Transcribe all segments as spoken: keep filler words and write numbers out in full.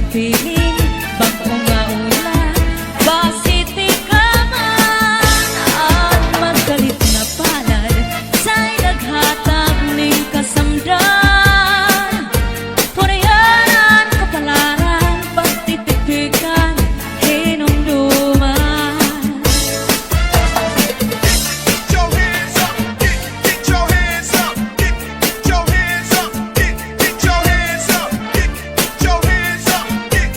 Piling bag-o nga ulan, basi tikaman an magkalit nga palad, say naghatag nin kasamdan. Purihan an kapalaran, pagtitipikan, hinumduman. Get, get your hands up, get, get your hands up, get, get your hands up, get, get your hands up, get.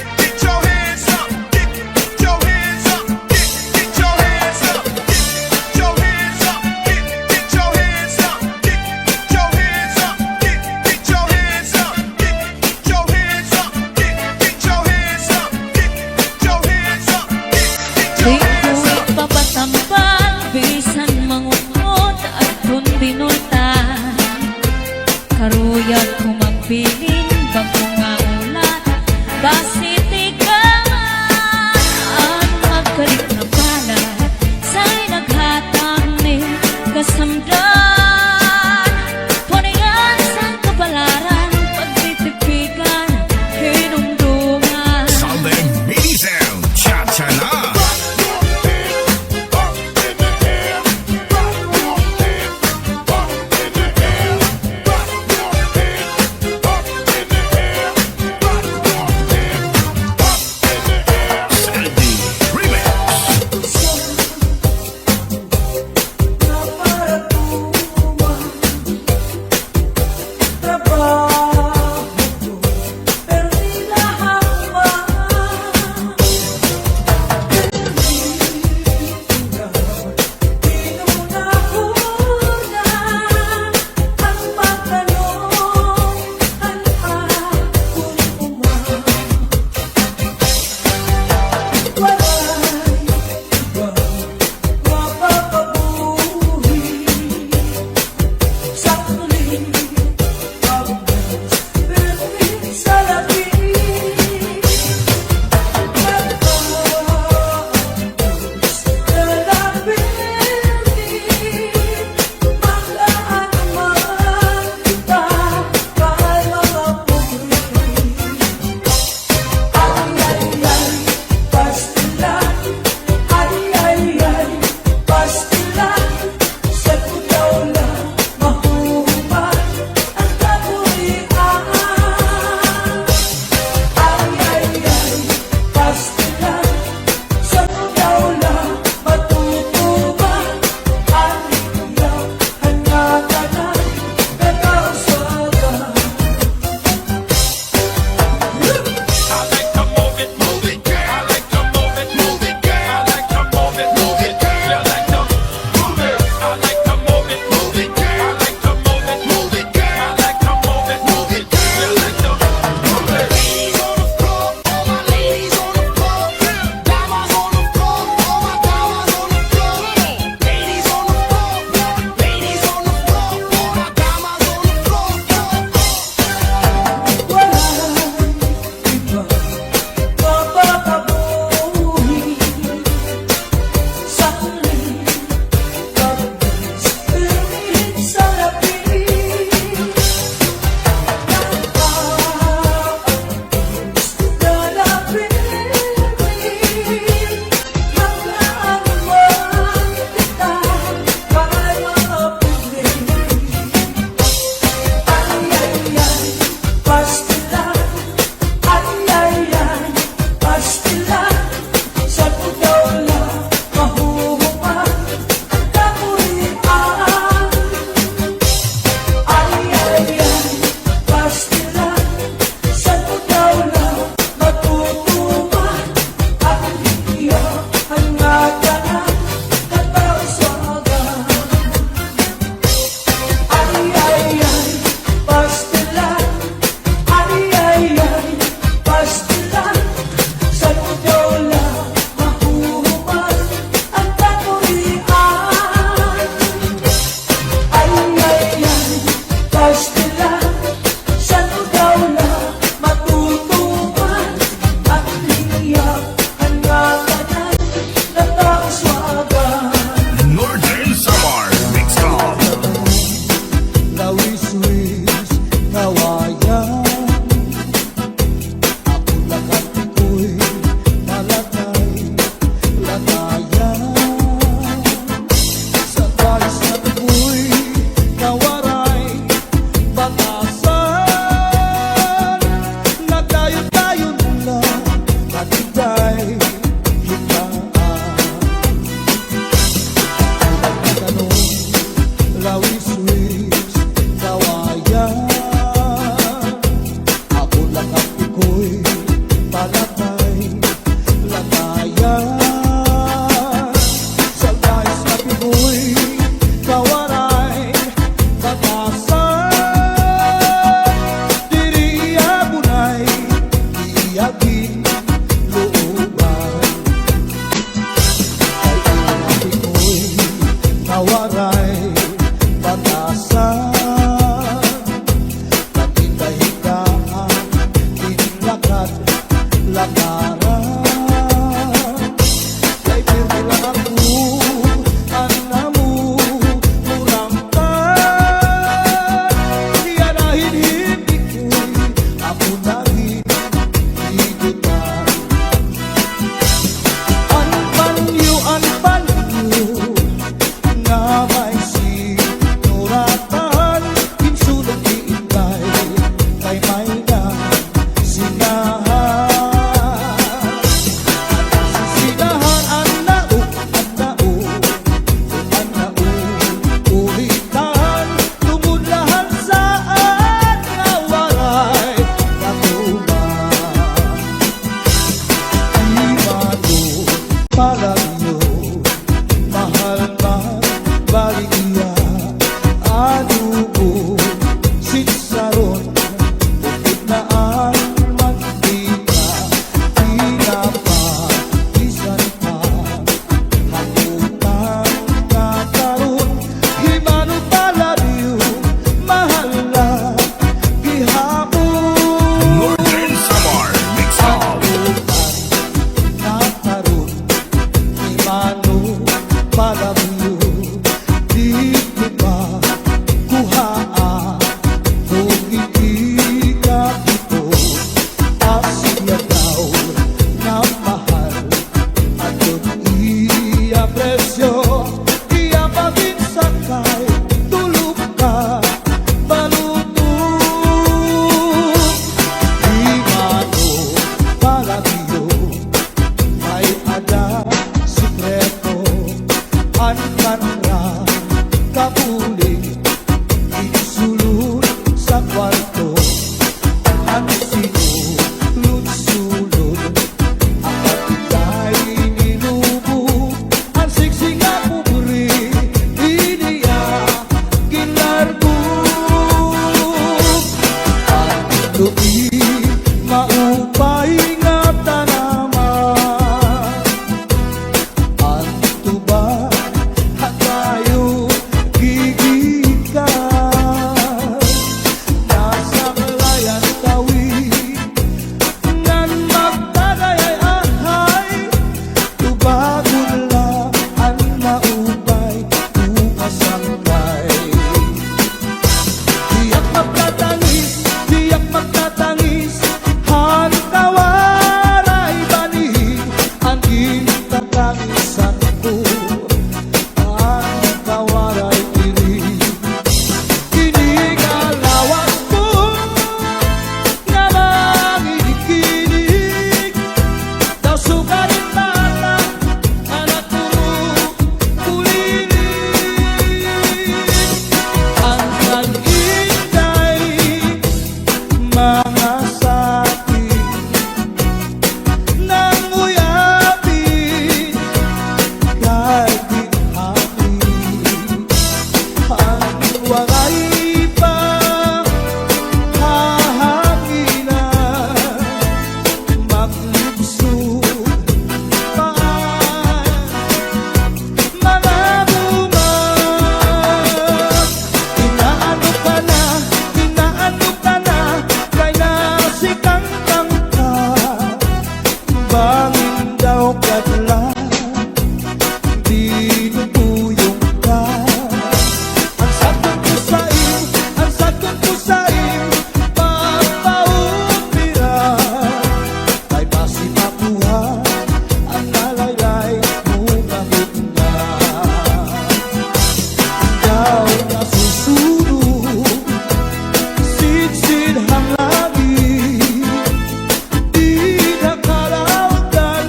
presyo, iya pa ginsakan, tulo ka baluto. Di mano palagyo, may-ada sekreto, an kanra kabulig, ginsulod sa kwarto, an sinulod-sulod, an pagkay nilubo, an siksi nga pobre, iya ginlargo. An tuig maupay nga tanaman, an tuba ha kayo gigikan. Nasaklay an tawi ngan magtagay ay ahay, tubagon la an maupay, bukas an kay. Tiyak magtatangis, tiyak magtatangis, han kawaray bani, an gintatangisan ko, an kawaray diri. Ini nga lawas ko nga manginig-inig, daw sugad hin bata, anak ko, kulinig. An kan Inday mga sakit, nanguyabi kay ginhangin, an waray pa hahanginan, maglibsog pa an mga bunga. Inaano ka na, inaano ka na, kay nasikangkang ka. Bangin daw kadlan, dinuduyong ka. An saton ko sa im, an saton ko sa im, papaupira. Kay basi makuha an nalaylay mo nga butnga. Daw nasusunog, sidsid han langit, dida kalawdan,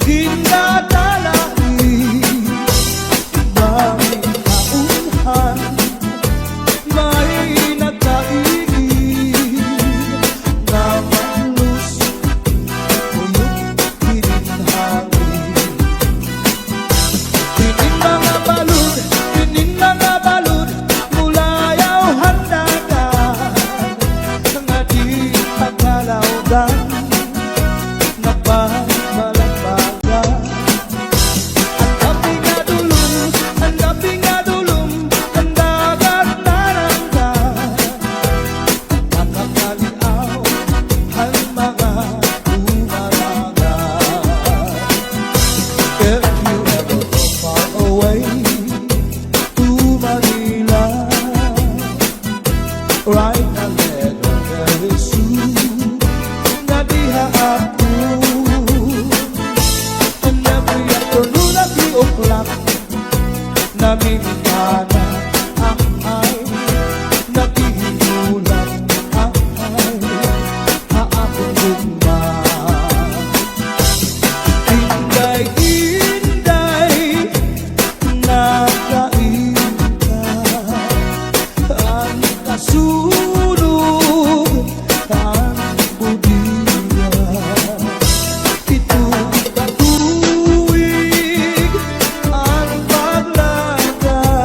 ginadala ni bangin kaunhan, may nagkainit nga maluso, kuyog hinin hangin. Hinin mga balod, hinin mga balod, mulayaw han dagat, nga di pa kalawdan, nagbabalag-balag. An gab-i nga dulom, an gab-i nga dulom, an dagat narangga, nakakaliaw han mga bumaranga. If you ever go far away to Manila, write a letter very soon. Nga diha ako. And every afternoon at three o'clock, namimana ahay, naghihinulat ahay, ha akon gugma. Inday, Inday, nakainta an kasunog han bodega. Pito ka tuig an paglakad,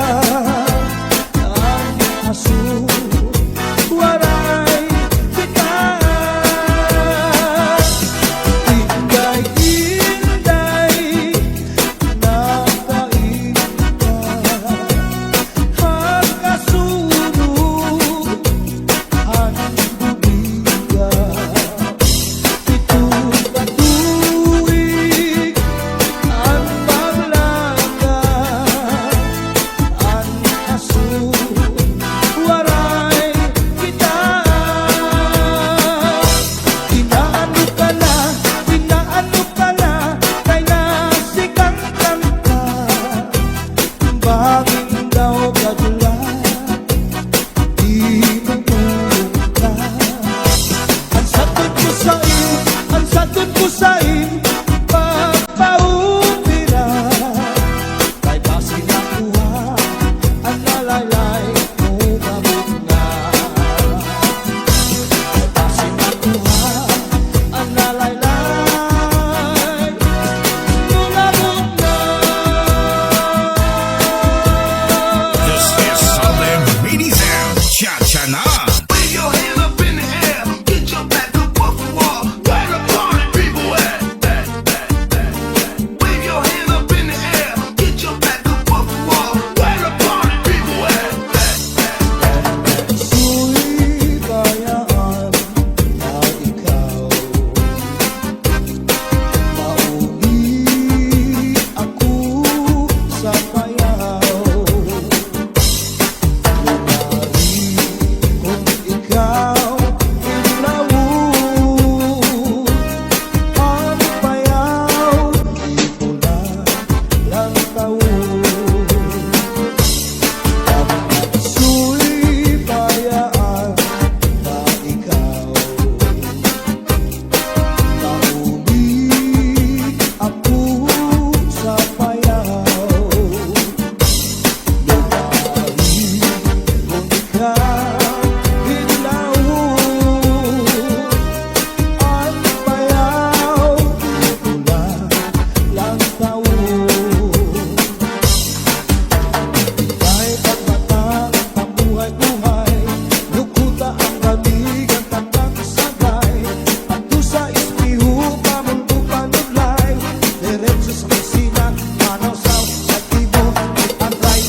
Sina manawsaw sa imo, it anray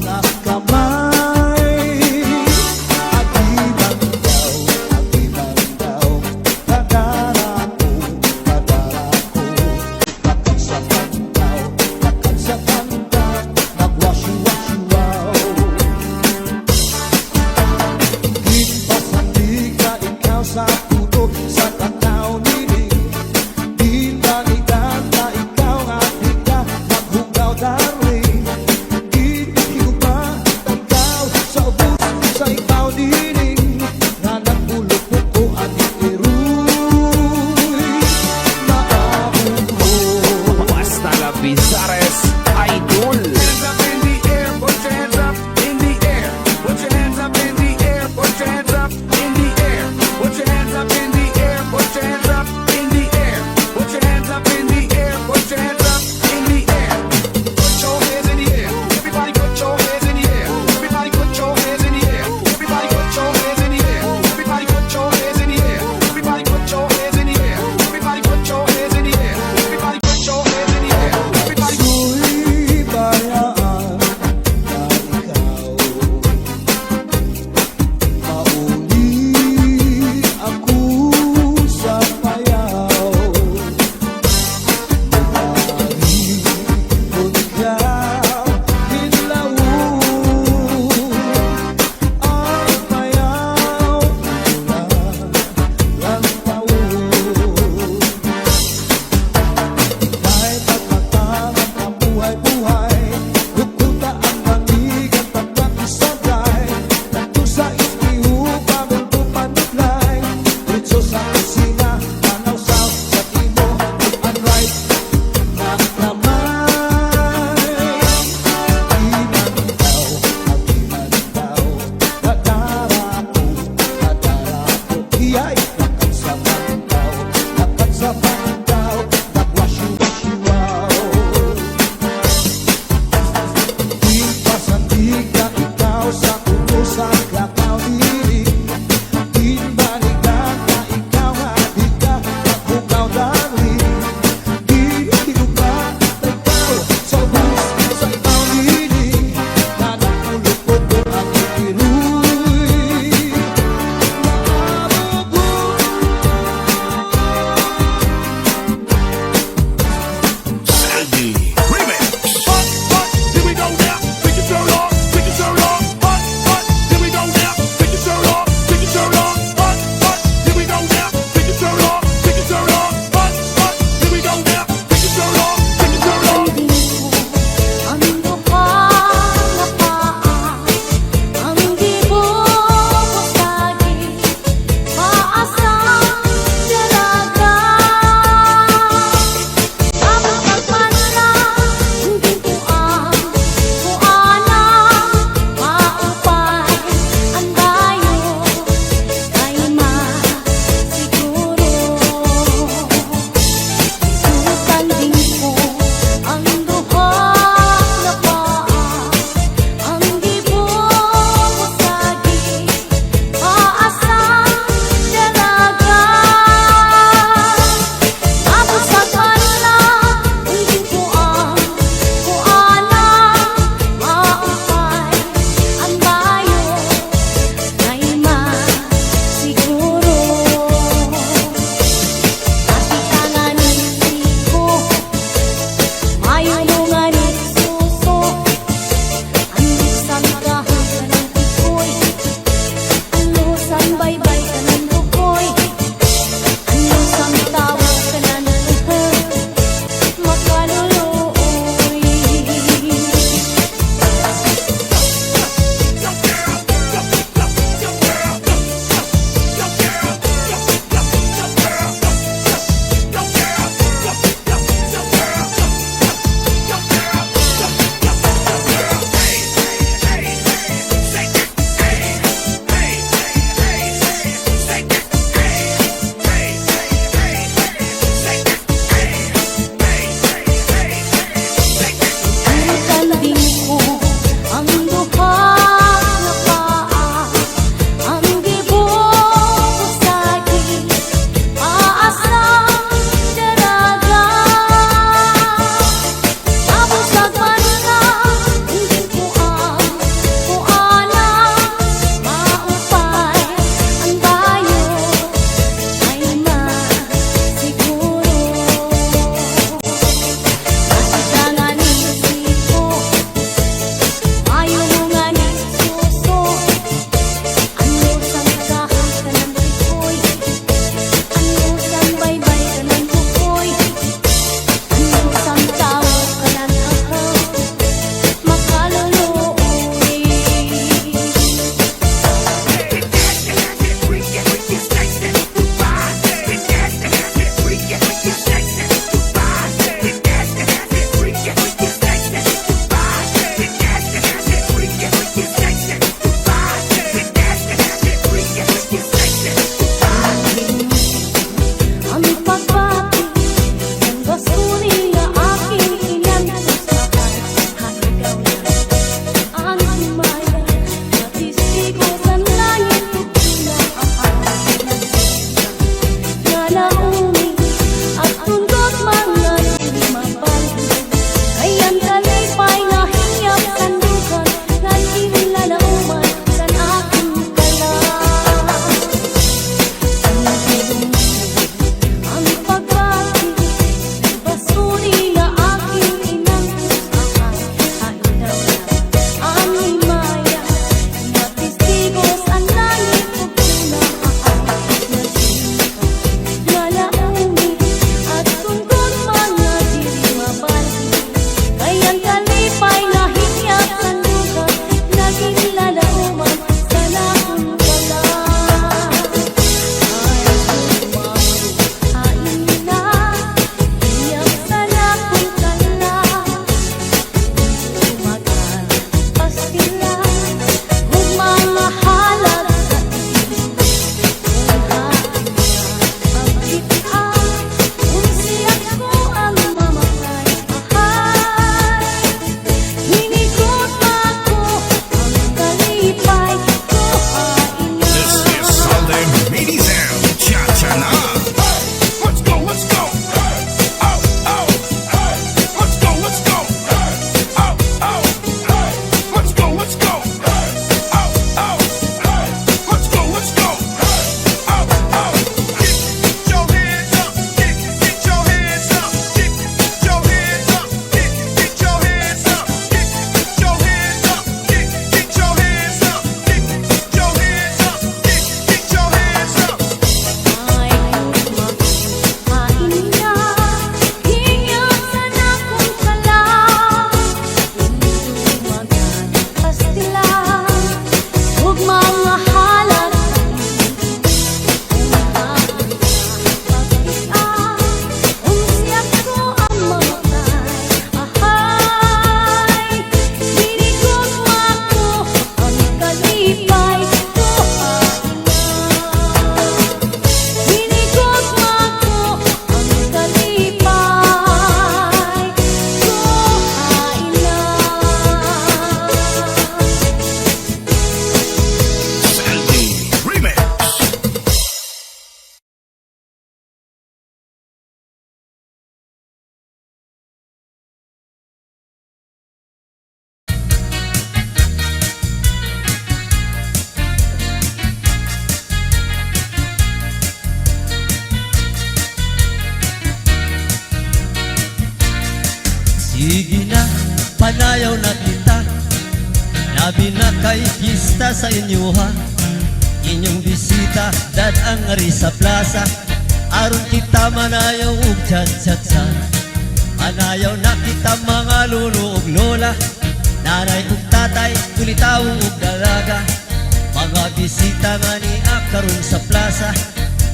nga kamay. Agi man daw, agi man daw, kadara ko, kadara ko. Nakagsakan daw, nakagsakan daw, nagwasyo-wasyo-waw. Ginpasandig na ikaw sa puno, sa tataw nini. Ginbalikan na ikaw nga di ka naghugaw, Sige na, panayaw na kita. Labi na kay pista sa inyo, ha. Inyong bisita, dad-a ngari sa plasa. Aron kita manayaw ug cha-cha-cha. Manayaw na kita, mga lolo ug lola, nanay ug tatay, kulitawo ug dalaga. Mga bisita nga nia karon sa plasa,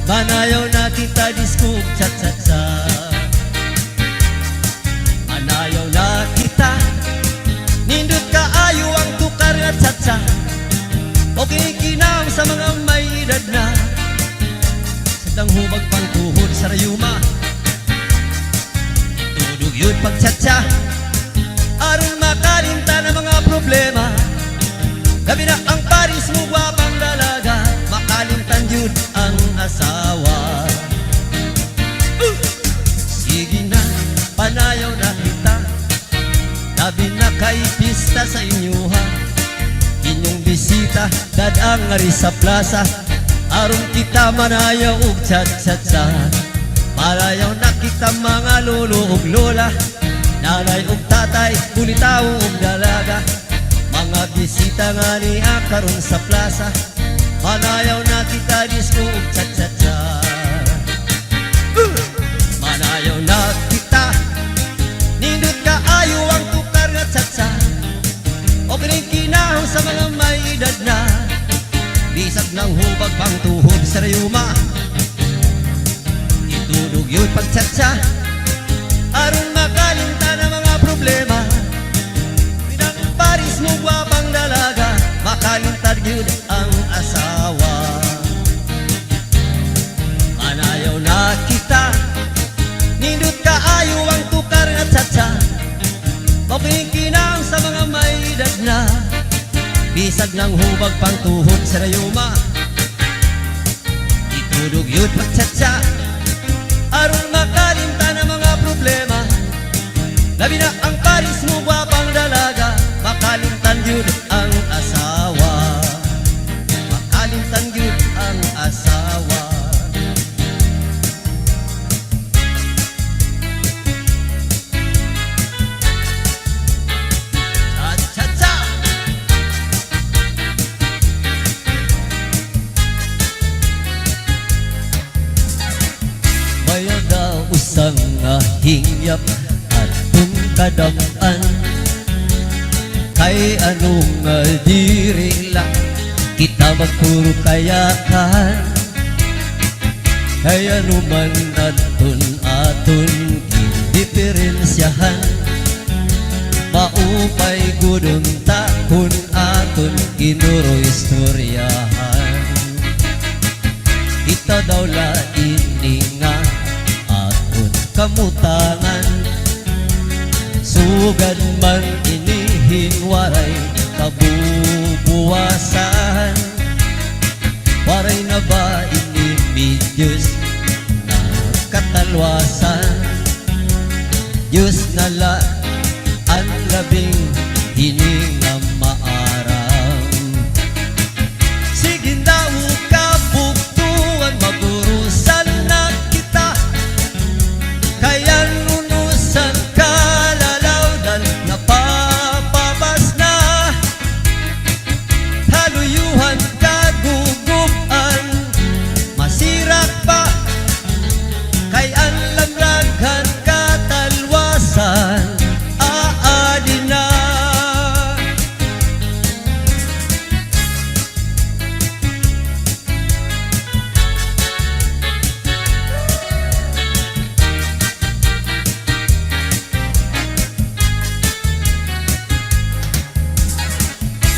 manayaw na kita disco ug cha-cha-cha. Manayaw na kita, nindot kaayo ang tukar nga cha-cha. Okay, kinahanglan sa mga may edad na. Sa dang hubag pang tuhod sa rayuma. Itudog yun pag-cha-cha. Aron makalimtan ang mga problema. Labi na ang pares mo, gwapang dalaga. Makalimtan yun ang asawa. Uh! Sige na, panayaw na kita. Labi na kay pista sa inyo, ha. Inyong bisita, dad-a ngari sa plasa. Aron kita manayaw ug cha-cha-cha. Manayaw na kita, mga lolo ug lola, nanay ug tatay, kulitawo ug dalaga. Mga bisita nga nia karon sa plasa, manayaw na kita disco ug cha-cha-cha. Uh! Manayaw na kita, nindot kaayo ang tukar nga cha-cha. Okay, kinahanglan sa mga may edad na. Bisag nahubag pang tuhod sa rayuma. Itudog yun pag-cha-cha. Aron makalimtan ang mga problema. Pinang pares mo, gwapang dalaga. Makalimtan yun ang asawa. Manayaw na kita. Nindot kaayo ang tukar nga cha-cha. Mao kini kinahanglan sa mga may edad na. Bisag nahubag pang tuhod sa rayuma. Itudog yun pag-cha-cha. Aron makalimtan ang mga problema. Labi na ang pares mo, gwapang dalaga. Makalimtan yun ang asawa. Makalimtan gyud ang asawa. Cha-cha-cha! May-ada usa nga hingyap aton kadam-an. Kay ano nga diri la kita magpuro kayakan? Kay ano man aton, aton gindiperensyahan, maupay gud unta kon aton ginuro-istoryahan. Kita daw la ini nga aton kamutangan. Sugad man ini hin waray kabubuwasan. Waray na ba ini mi Diyos nga katalwasan? Diyos na la an labing hini nga maaram. Sige na, o kabugtuan, mag-urusan na kita. Kay an unusan kalalawdan napapabas na. Haluyuhan kagugup-an, masirak pa. Kay an lamrag han katalwasan, aadi na.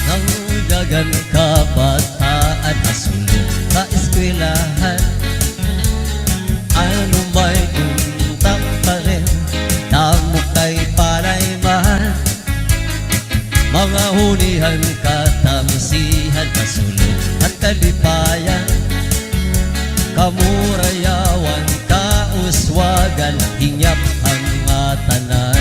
Nang daghan kabataan ha sulod ka eskwelahan, ano may untak pa rin, damo kay palayman. Mga hunihan, katamsihan, kasulod han kalipayan. Kamo rayawan, kauswagan, hingyap han ngatanan.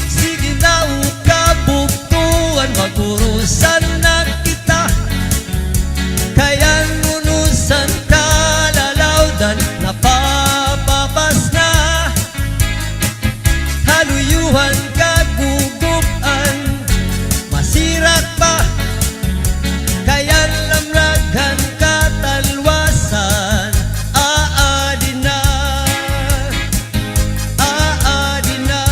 Sige na, o kabugtuan, mag-urusan na kita. Kay an unusan kalalawdan napapabas na. Luyuhan kag gugub-an, masirak pa, kay an lamrag han katalwasan, aadi na, aadi na.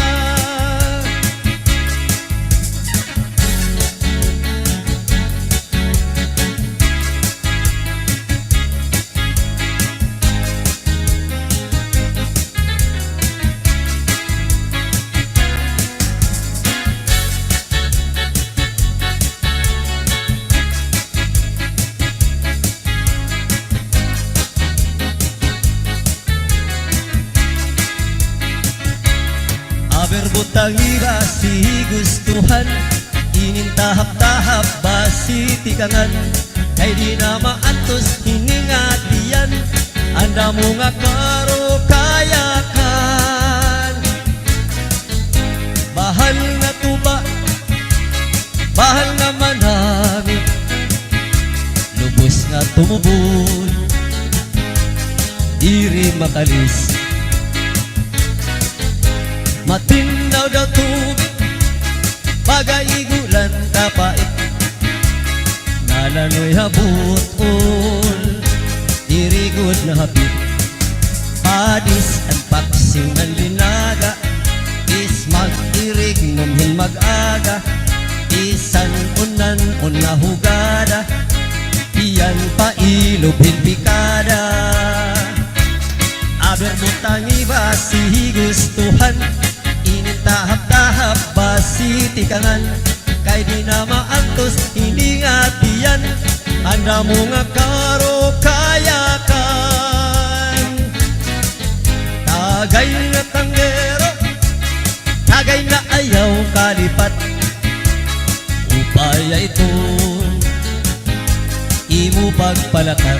Aber butang iba si gustuhan, inin tahap-tahap ba si tikangan, kay di na maantos hini nga tiyan, an damo nga karukayakan. Bahal nga tuba, bahal nga manami, lubos nga tumubon, diri makalis. Matinnaw daw tubig, baga igulan kapait, nalanoy ha but-ol, diri gud nahapit. Padis an paksiw ngan linaga, is mag-irignom hin mag-aga, bisan unan-on nga hugada, iyan pailob hin pikada. Aber butang iba si gustuhan, inin tahap-tahap ba si tikangan, kay di na maantos hini nga tiyan, an damo nga karukayakan. Tagay nga tanggero, tagay nga ayaw kalipat, upaya iton imo pagpalakat.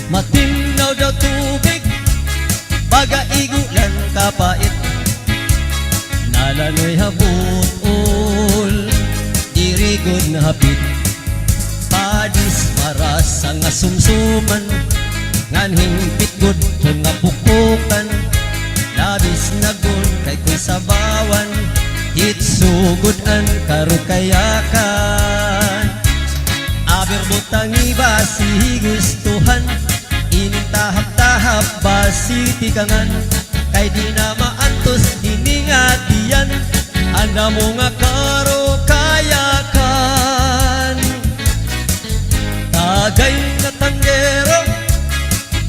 Matinnaw daw tubig, baga igulan kapait, nalanoy ha but-ol, diri gud nahapit. Padis marasa nga sumsuman, ngan hingpit gud nga pukpukan, labis na gud kay kon sabawan, hitso gud an karukayakan. Aber butang iba si gustuhan, inin tahap-tahap ba si tikangan, kay di na maantos hini nga tiyan, an damo nga karukayakan. Tagay nga tanggero,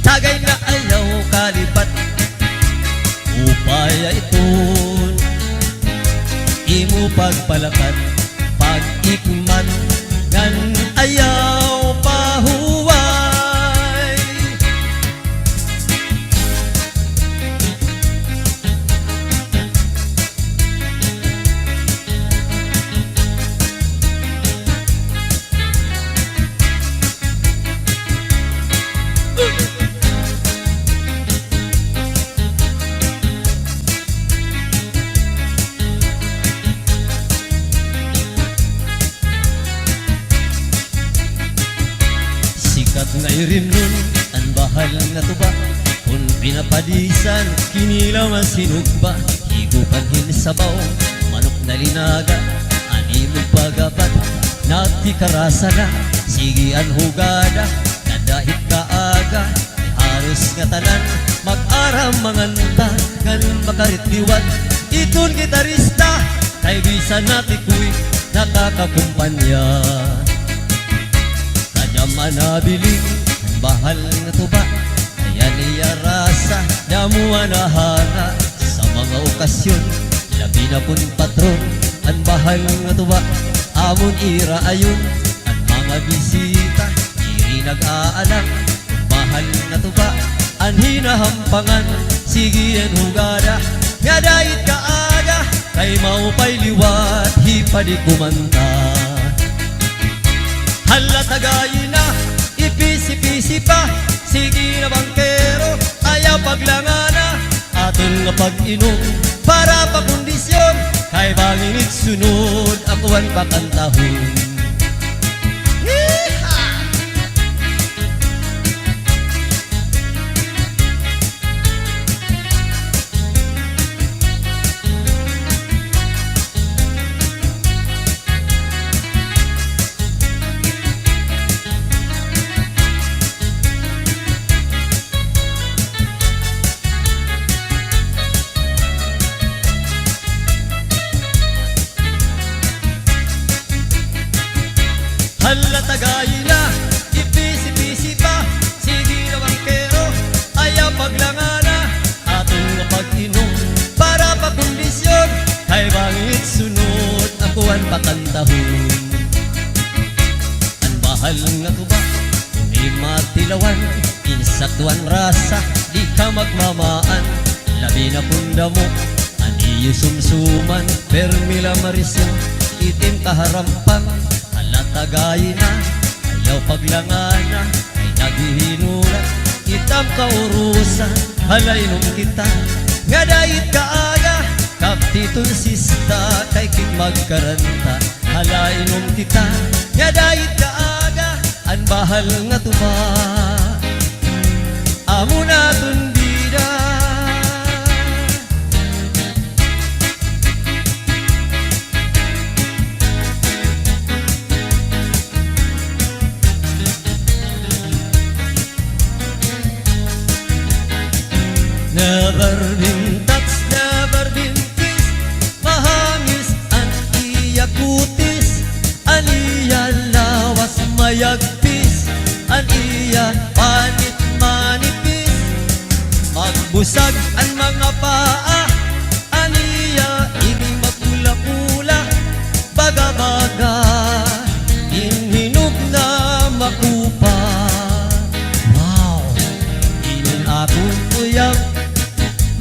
tagay nga ayaw kalipat, upaya iton imo pagpalakat, pag-ikmat ngan ayaw pahuway. Sikat nga irimnon an bahal nga tuba. Kon pinapadisan, kinilaw nga sinugba, higupan hin sabaw, manok na linaga, an imo pagapat, nagtikarasa na, sige an hugada, kada hit kaaga, haros ngatanan, mag-aram manganta, ngan makarit liwat, iton gitarista, kay bisan natikoy, nakakakumpanya. Kadam an nabiling, bahal nga tuba, kay an iya rasa, damo an nahanga sa mga okasyon, labi na kon patron an bahal nga tuba. Amon iraayon an mga bisita, diri nag-aalang, bahal nga tuba an hinahampangan. Sige an hugada, ngada hit kaaga, kay maupay liwat, hipadi kumanta. Hala, tagay na, ipisi-pisi pa, sige na bangkero, ayaw paglangana, aton nga pag-inom, para pakondisyon, kay bangin it sunod, ako an pakantahon. Yeehaw! Tuan rasa, di ka magmamaan, labi na kon damo an iyo sumsuman, permi la marisyo, itim kaharampang, hala tagay na, ayaw paglangana, kay naghihinulat, itam kaurusan, hala inom kita, ngada it kaaga, kaptiton sista, kay kit magkaranta, hala inom kita, ngada it kaaga, an bahal nga tuba, amo naton bida. Never been touched, never been kissed, mahangis an iya kutis. An iya lawas mayagpis, an iya panit manipis. Magbusag an mga paa, an iya ini mapula-pula. Baga-baga, in hinog na makupa. Wow! Inin akon uyab,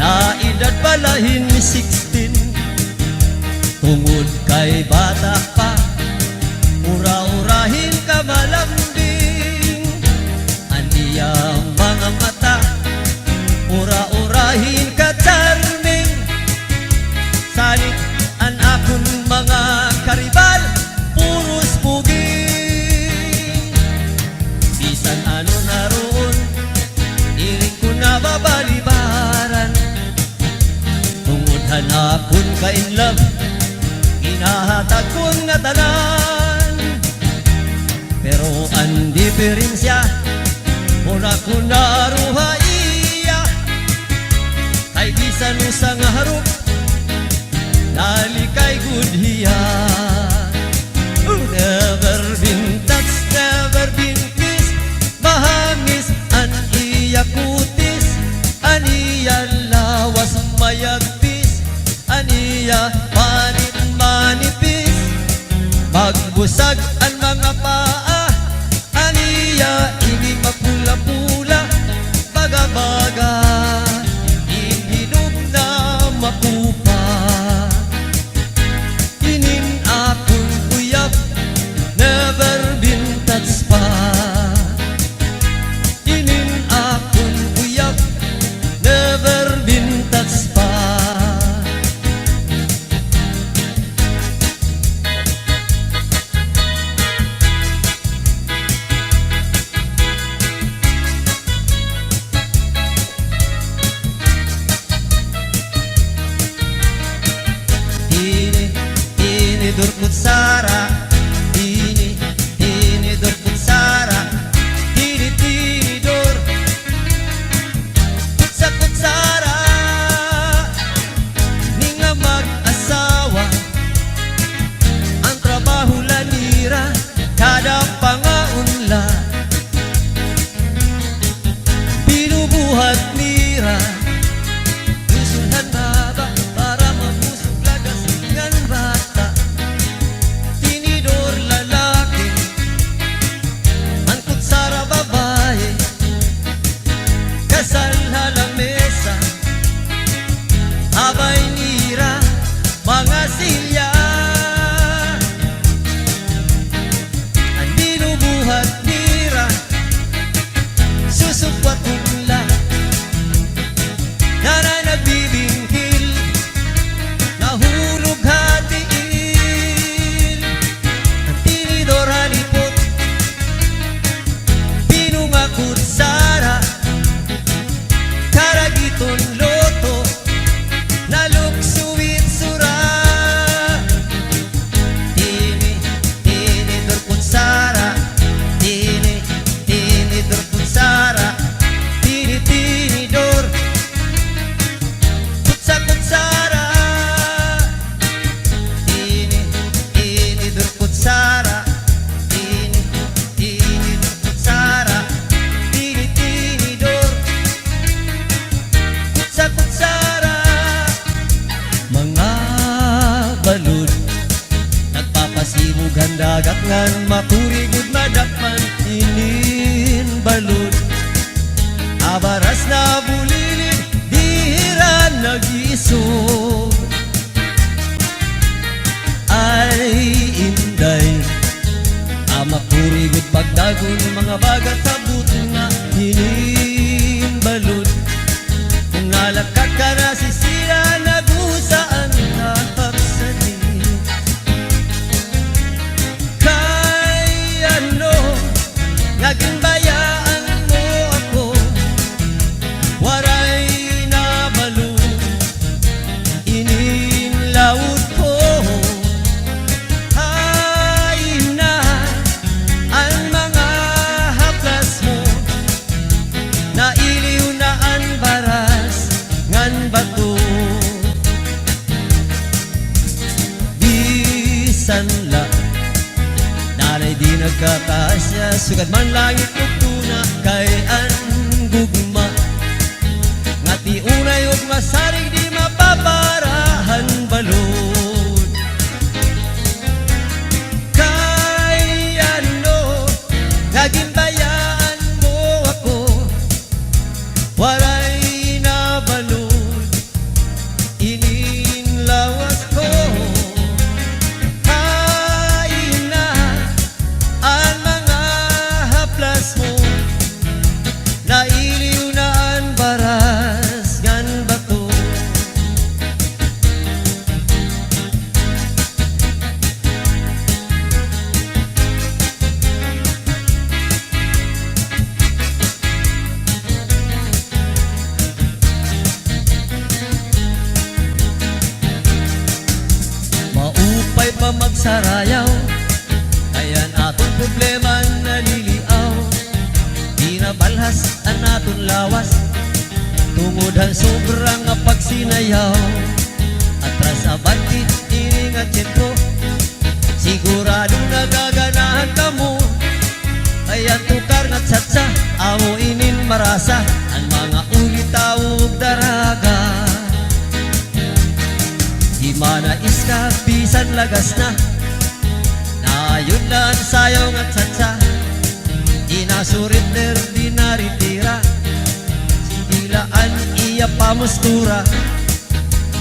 naedad pa la hin sixteen. Tungod kay bata pa, ura-ura hin kamalambing. An iya mga mata, ura-ura hin ka-charming. Salit an akon mga karibal, puros puging. Bisan ano na roon, diri ko nababalibaran. Tungod han akon ka-in love, ginahatag ko an ngatanan. Pero an diperensya, wara ko naruha iya. Kay bisan usa nga harop, nalikay gud hiya. Never been touched, never been kissed. Mahangis an iya kutis, an iya lawas mayagpis, an iya panit manipis. Magbusag an mga paa, an iya ini mapula-pula. Baga-baga, in hinog na makupa. Inin akon uyab, never been touched pa. Inin akon uyab, never been touched pa. Tini, tinidor kutsara, tini, tinidor kutsara, tini, tinidor, kutsa, kutsara. Ini nga mag-asawa, an trabaho la nira, kada pangaon la, binubuhat nira. Duson han baba para mabusog la gasin ngan bata. Tinidor lalaki, an kutsara babaye. Kasal ha lamesa, abay nira mga silya. An binubuhat nira, susukwaton la. Nanay nagbibinghil, nahulog ha tiil. An tinidor halipot, binunga kutsara, karag iton luto, nalukso it sura. Tini, tinidor kutsara, tini, tinidor kutsara, tini, tinidor, kutsa, kutsara. Tini, tinidor kutsara, tini, tinidor kutsara, tini, tinidor, kutsa, kutsara. Mga balod, nagpapasibog han dagat ngan makuri gud madakpan inin balod. Iso. Ay, Inday, ama, kurigot pagdagon, mga baga kabut nga hinibalod. Nalakat ka na, sisira, nagusa an hapsani. Kay ano nga ginbayaan mo ako, waray nabalo inin lawod ko. Hain na an mga haplas mo, nailiw na an baras ngan bato. Bisan la nanay di nagkakasya, sugad man langit ug tuna, kay an gugma nga tiunay ug masarig di mapapara han balod. Kay ano nga ginbayaan mo ako, waray nabalod inin lawas ko. Hain na an mga haplas mo, nailiw na an baras ngan bato. Maupay pa magsarayaw, kay an aton problema naliliaw. Di na balhas an aton lawas, tungod han sobra nga pagsinayaw. Atras abante ini nga tiyempo, sigurado nagaganahan kamo. Ay, an tukar nga tsatsa, amo inin marasa, an mga uli, tawo ug daraga. Di man na iska, bisan lagas na, naayon la an sayaw nga tsatsa. Di na surrender, di na retira, sige la an iya pamustura.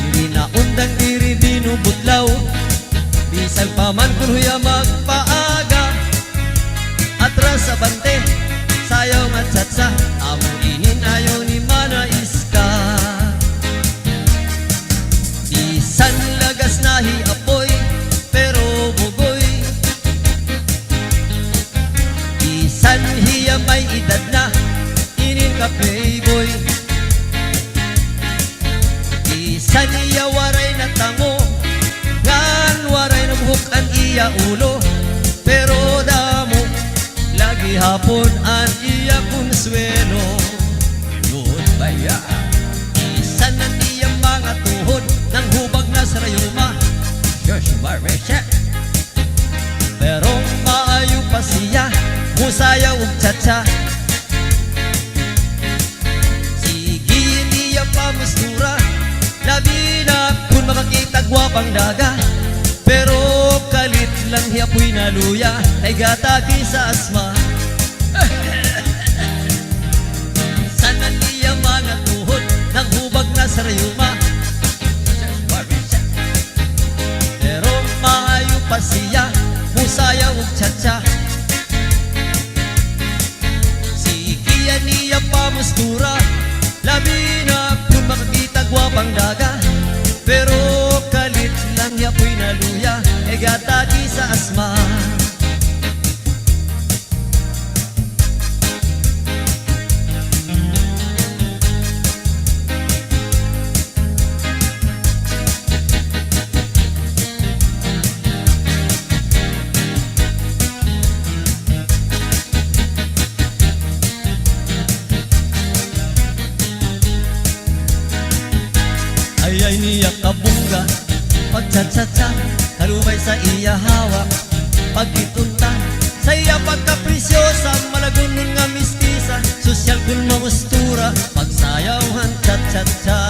Diri na undang, diri binubutlaw, bisan pa man kon huya magpaaga. Atras abante, sayaw nga tsatsa, amo inin ayaw ni Mana Iska. Bisan lagas na hi Apoy, pero bugoy. Bisan hiya may edad na, inin ka playboy. Bisan hiya waray na tango, ngan waray na buhok an iya ulo, pero damo la gihapon an iya konsuwelo. Yun ba ya? Bisan an iya mga tuhod nanghubag na sa rayuma. Diyos, Marisha. Pero maayo pa siya musayaw og cha-cha. Sige an iya pamustura, labi na kon makakita gwapang daga. Pero kalit lang hi Apoy naluya, kay gataki sa asma. Bisan an iya mga tuhod nanghubag na sa rayuma. Pero maayo pa siya musayaw og cha-cha. Sige an iya pamustura, labi na kon makakita gwapang daga. Pero kalit lang hi Apoy naluya, kay gataki sa asma. Ay, ay, niya kabongga pagcha-cha-cha, kalumay sa iya hawak pagkitunta, sa iya pagkapresyosa, malagungon nga mistisa, sosyal kon mamustura, pagsayaw han cha-cha-cha.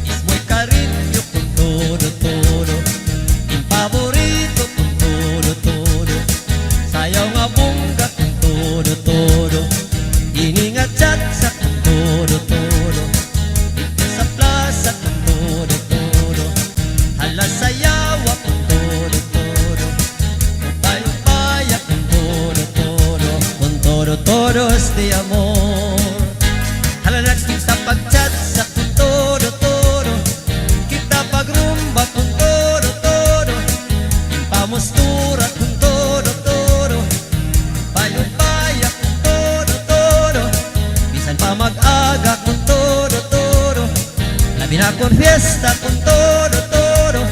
Ismoy Cariño kon todo-todo, im paborito kon todo-todo, sayaw nga bongga kon todo-todo, ini nga cha-cha kon todo-todo, de amor. Hala na kita pagchatsa kon todo-todo, kita pagrumba kon todo-todo, impamustura kon todo-todo, payo-paya kon todo-todo, bisan pa mag-aga kon todo-todo, labi na kon fiesta kon todo-todo,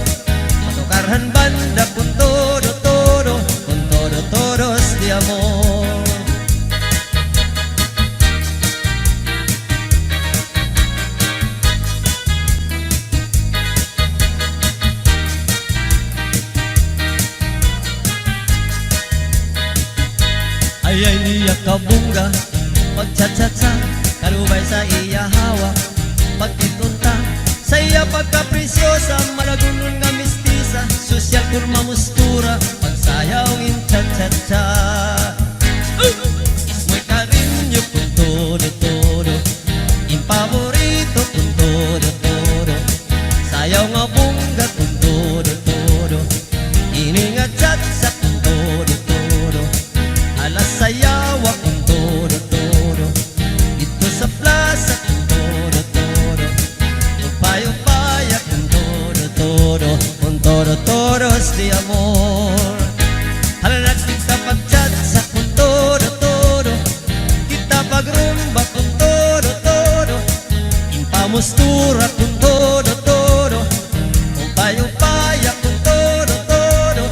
matukar han banda kon todo-todo, kon todo-todos de amor. Ayay niya kabongga, pagcha-cha-cha, kalubay sa iya hawak, pagkitunta, sa iya pagkapresyosa, malagunon nga mistisa, sosyal kon mamustura, pagsayaw hin cha-cha-cha. Ismoy Cariño kon todo-todo, im paborito kon todo-todo, sayaw nga bongga kon todo-todo, ini nga cha-cha kon todo-todo, hala sayawa kon todo-todo, didto sa plasa kon todo-todo, upay-upaya kon todo-todo, kon todo-todos de amor. Hala na kita pagchatsa kon todo-todo, kita pagrumba kon todo-todo, impamustura kon todo-todo, upay-upaya kon todo-todo,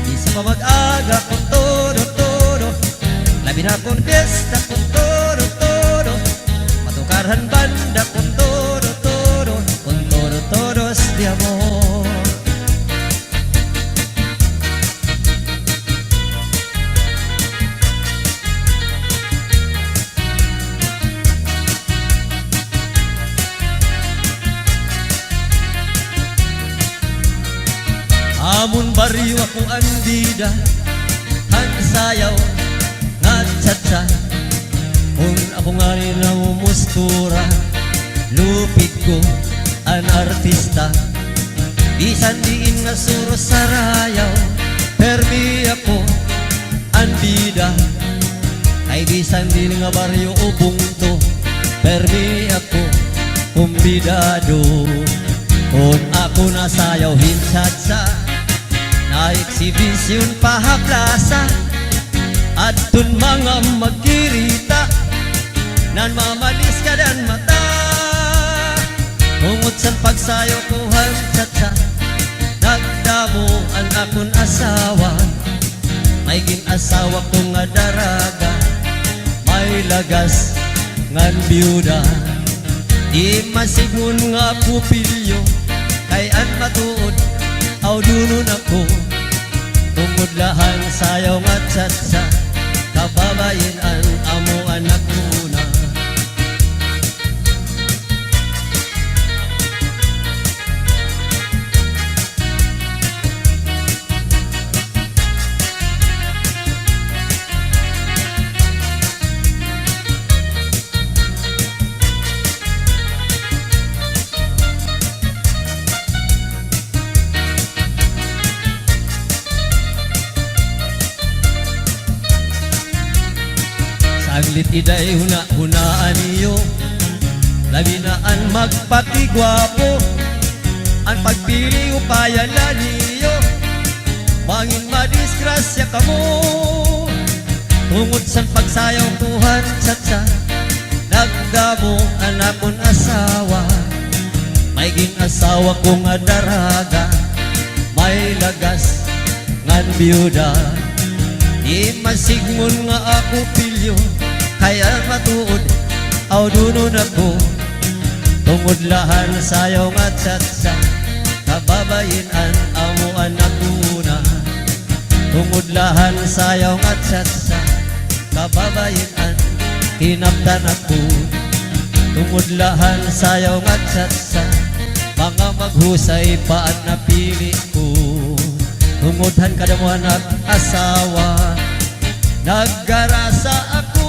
bisan pa mag-aga kon todo-todo, labi na kon fiesta kon todo-todo, matukar han banda kon todo-todo, kon todo-todos de amor. Amon baryo ako an bida han sayaw nga cha-cha. Kon ako ngani namumustura, lupig ko an artista. Bisan diin nga suro sarayaw, permi ako an bida. Kay bisan diin nga baryo o bungto, permi ako kumbidado. Kon ako nasayaw hin cha-cha, naeksibisyon pa ha plasa, adton mga magkirita, nanmamaliskad an mata. Tungod san pagsayaw ko han cha-cha, nagdamo an akon asawa. May gin-asawa ko nga daraga, may lagas ngan biyuda. Di masigmon nga kupilyo, kay an matuod, awdonon ako. Tungod la han sayaw nga cha-cha, kababayin-an amo an nakuna. Sanglit iday huna-hunaa niyo, labi na an magpatigwapo, an pagpili upaya la niyo, bangin madisgrasya kamo. Tungod san pagsayaw ko han cha-cha, nagdamo an akon asawa. May gin-asawa ko nga daraga, may lagas ngan biyuda. Di masigmon nga ako pilyo, kay an matuod, awdonon ako. Tungod la han sayaw nga cha-cha, kababayin-an amo an nakuna. Tungod la han sayaw nga cha-cha, kababayin-an, hinaptan ako. Tungod la han sayaw nga cha-cha, mga maghusay pa an napili ko. Tungod han kadamo han ak-, asawa, naggarasa ako.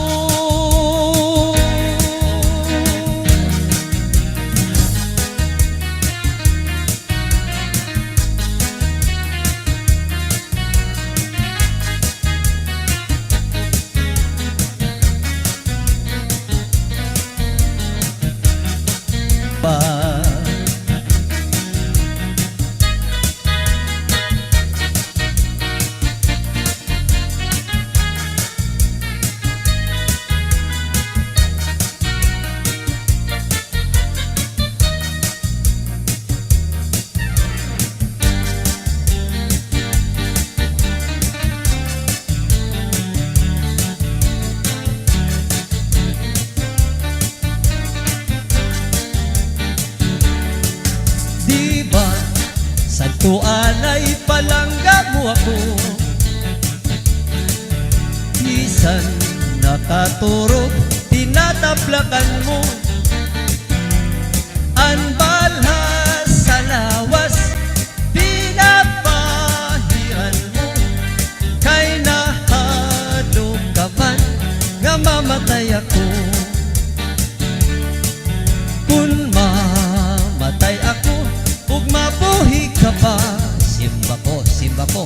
Sadto anay palangga mo ako. Bisan nakaturog, tinataplakan mo. An balhas sa lawas, pinapahiran mo. Kay nahadlok ka man nga mamatay ako. Kun mamatay ako ug mabuhi ka pa, simba ko, simba ko.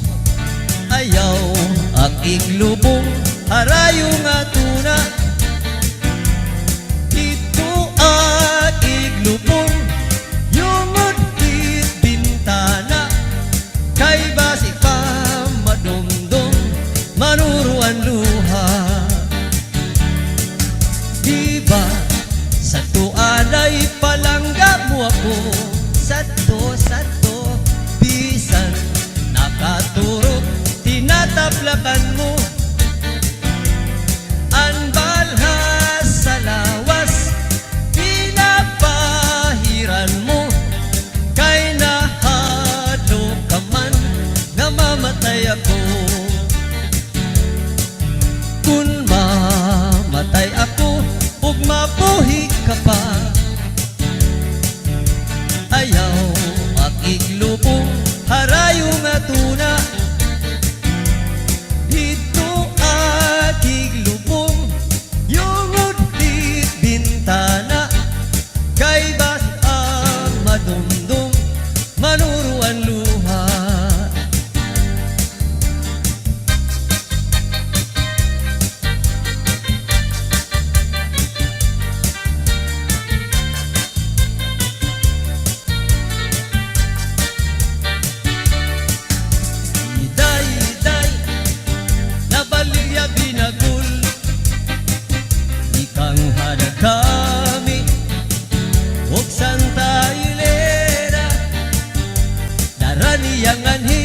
Ayaw ak iglubong harayo nga tuna. Didto ak iglubong, yungod hit bintana. Kay basi pa madumdom, manuro an luha. Di ba, sadto anay palangga mo ako. Sadto, sadto, bisan nakaturog, tinataplakan mo. An balhas sa lawas, pinapahiran mo. Kay nahadlok ka man nga mamatay ako. Kun mamatay ako ug mabuhi ka pa, ayaw ak iglubong harayo nga tuna. Didto ak iglubong, yungod hit bintana. Kay basi pa madumdom, manuro an luha. Iday, iday, nabaligya binagol. Ikanghada kami ug Santa Elena, dara niya nganhi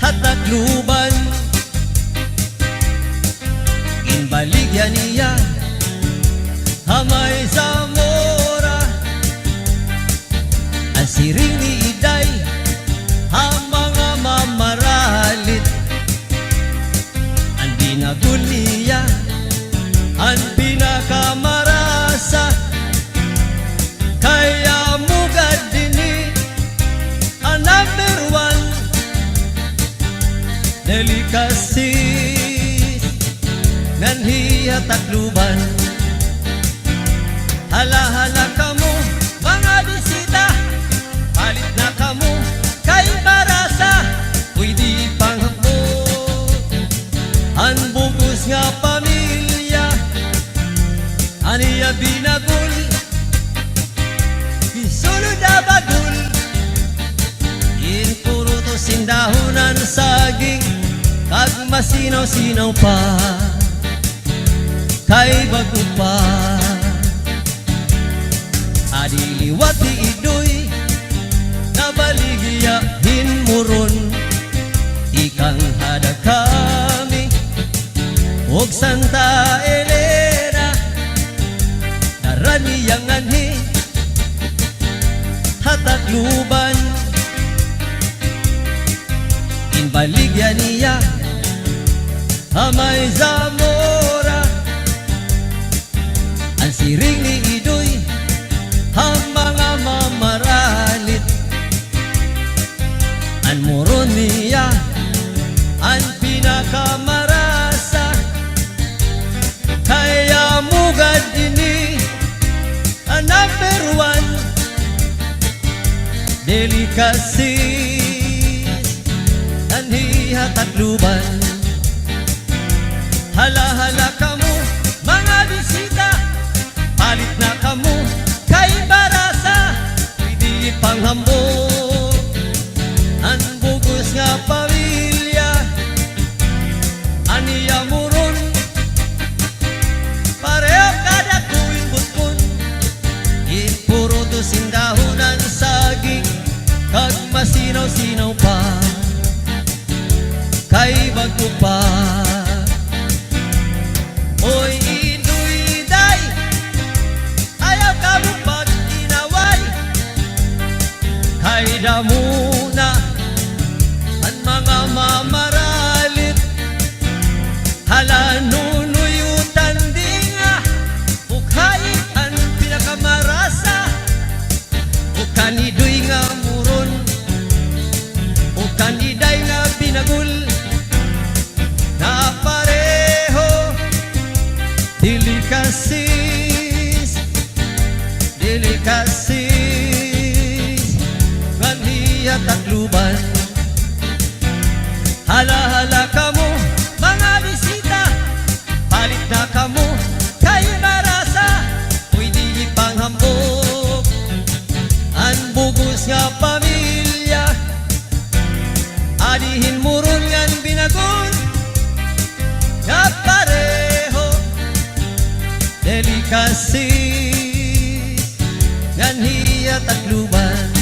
ha Tacloban. Ginbaligya niya ha may Zamora. An siring ni Iday ha mga mamaralit, an binagol niya an pinakamarasa. Kay amo gad ini an number one delicacies nganhi ha Tacloban. Hala, hala kamo, mga bisita, palit na kamo, kay marasa, pwede ipanghambog. An bug-os nga pamilya, an iya binagol, gisulod ha bagol. Ginpurutos hin dahon an saging, kag masinaw-sinaw pa. Kay bag-o pa. Adi liwat hi Idoy, nabaligya hin Moron. Ikanghada kami ug Santa Elena, dara niya nganhi ha Tacloban. Ginbaligya niya ha may Zamora. An siring ni Idoy ha mga mamaralit, an Moron niya an pinakamarasa. Kay amo gad ini an number one delicacies nganhi ha Tacloban. Hala, hala kamo, mga bisita, palit na kamo, kay marasa, pwede ipanghambog. An bug-os nga pamilya, an iya Moron, pareho kadako hin butkon. Ginpurutos hin dahon an saging, kag masinaw-sinaw pa. Kay bag-o pa. Oy, Idoy, day, ayaw kamo pag-inaway. Kay Damo na an mga mamaralit, hala, Nonoy, utan di nga ukay an pinakamarasa, o kan Idoy nga muron, o kan Iday nga binagol, na pareho delicacies, delicacies ngan hiya Tacloban. Hala, hala kamo, mga bisita, palit na kamo kay marasa, pwede ipanghambog an bug-os nga pamilya. Adi hin muron ngan binagon nga pareho delicacies ngan hiya Tacloban.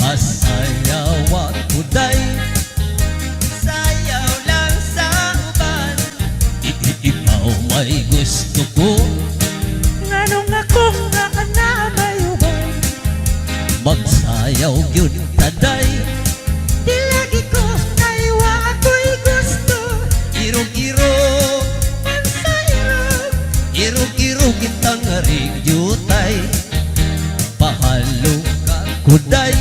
Masayaw ako, day. Sayaw lang sa uban. I-, i-, ikaw may gusto ko. Nganong ako nga ana may uban? Magsayaw gyud ta, day. Di lagi ko kay wa ako'y gusto. Irog-irog. Pansairog. Irog-irog kita nga ring jutay. Pahalok ako, day.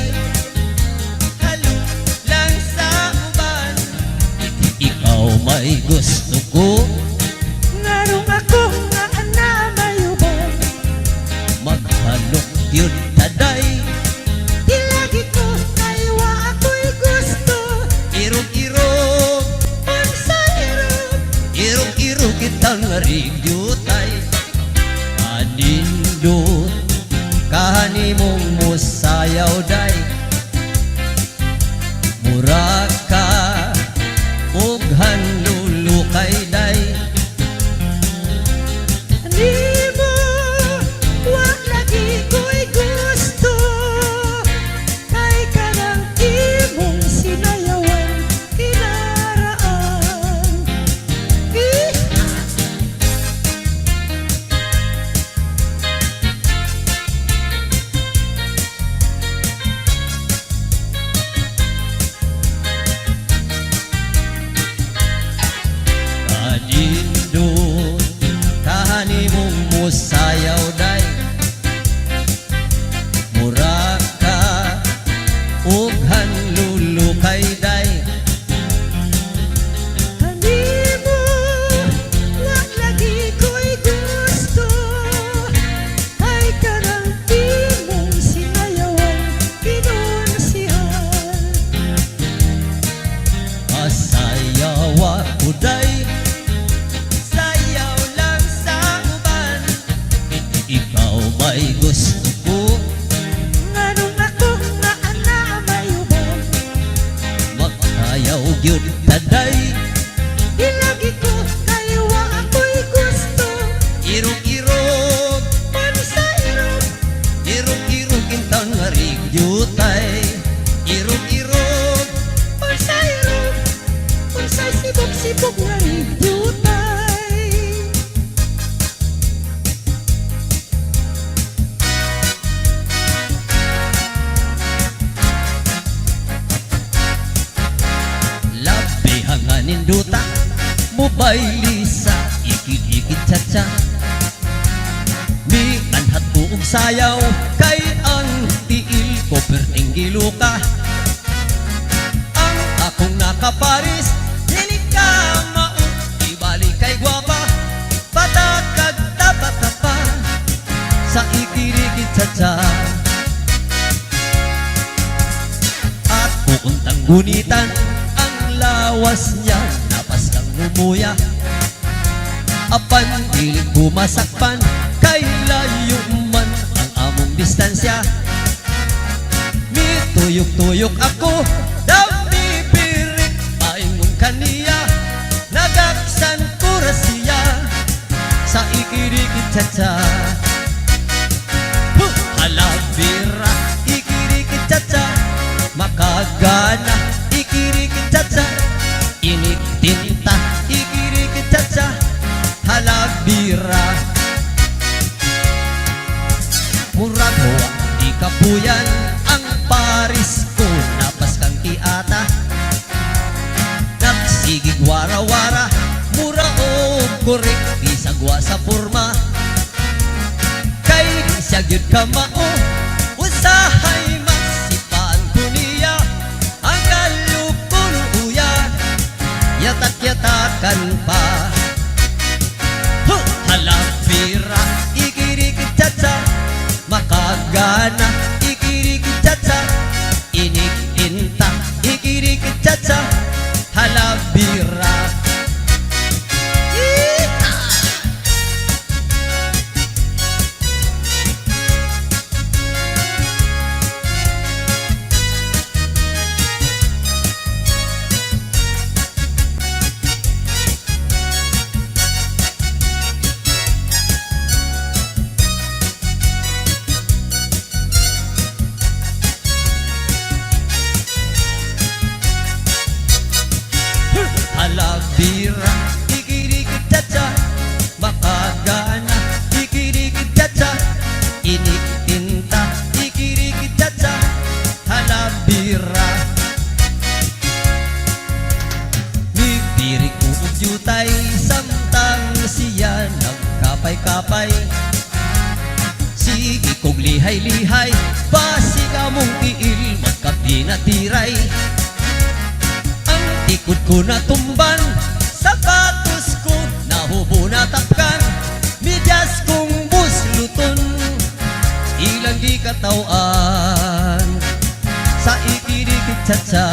Halok lang sa uban. I-, ikaw may gusto ko. Nganong ako nga ana may uban? Maghalok gyud ta, day. Di lagi ko kay wa ako'y gusto. Irog-irog. Pansairog. Irog-irog kita nga ring jutay. Kanindot kahan imong mosayaw, day. Mura ka og hanlulukay, day. Nimo, wa lagi ko'y gusto. Kay kanang imong sinayawan kinaraan. Ih! Kanindot kahan imong mosayaw, day. Mura ka og hanlulukay, day. Kanimo, wa lagi ko'y gusto. Kay kanang imong sinayawan, kinunsihan. Masayaw ako, day. Sayaw lang sa uban. I-, ikaw may gusto ko. Nganong ako nga ana may uban? Magsayaw gyud ta, day. Di lagi ko kay wa ako'y gusto. Irog-irog. Pansairog. Irog-irog kita nga ring jutay. Irog-irog. Pansairog. Unsay sibog-sibog nga ring jutay? Labi ha nga nindota, mobayli sa ikid-ikid cha-cha. Mianhat ko og sayaw, kay an tiil ko perting giluka. An akong nakapares, dili ka mao, di bali kay gwapa. Patak kag tapa-tapa sa ikiriki-cha-cha. Ako untang gunitan, an lawas niya napaskang lumuya. Apan dili ko masakpan, kay layo man an among distansya. Mituyok-tuyok ako, daw mibirik, paingon kaniya, nagaksan ko ra siya sa ikiriki-cha-cha. Huh! Hala, bira, ikiriki-cha-cha, makagana, ikiriki-cha-cha, init tinta, ikiriki-cha-cha. Korek, bisag wa sa porma. Kay di siya gyud kamao. Usahay magsipaan ko niya. Ang kalukon uya. Yatak-yatakan pa. Huh! Hala, bira, ikirikit-cha-cha. Makagana, ikirikit-cha-cha. Inik-inta, ikirikit-cha-cha. Hala, bira. Yeehaw! Hala, bira, ikirikit-cha-cha. Makagana, ikirikit-cha-cha. Inik-inta, ikirikit-cha-cha. Hala, bira. Nagdiri ko og diyutay, samtang siya nagkapay-kapay. Sige kog lihay-lihay, basig among tiil magkapinatiray. Ang tikod ko natumban, sapatos ko nahubo natapkan, medyas kong busluton, ilang di kataw-an sa ikirikit-cha-cha.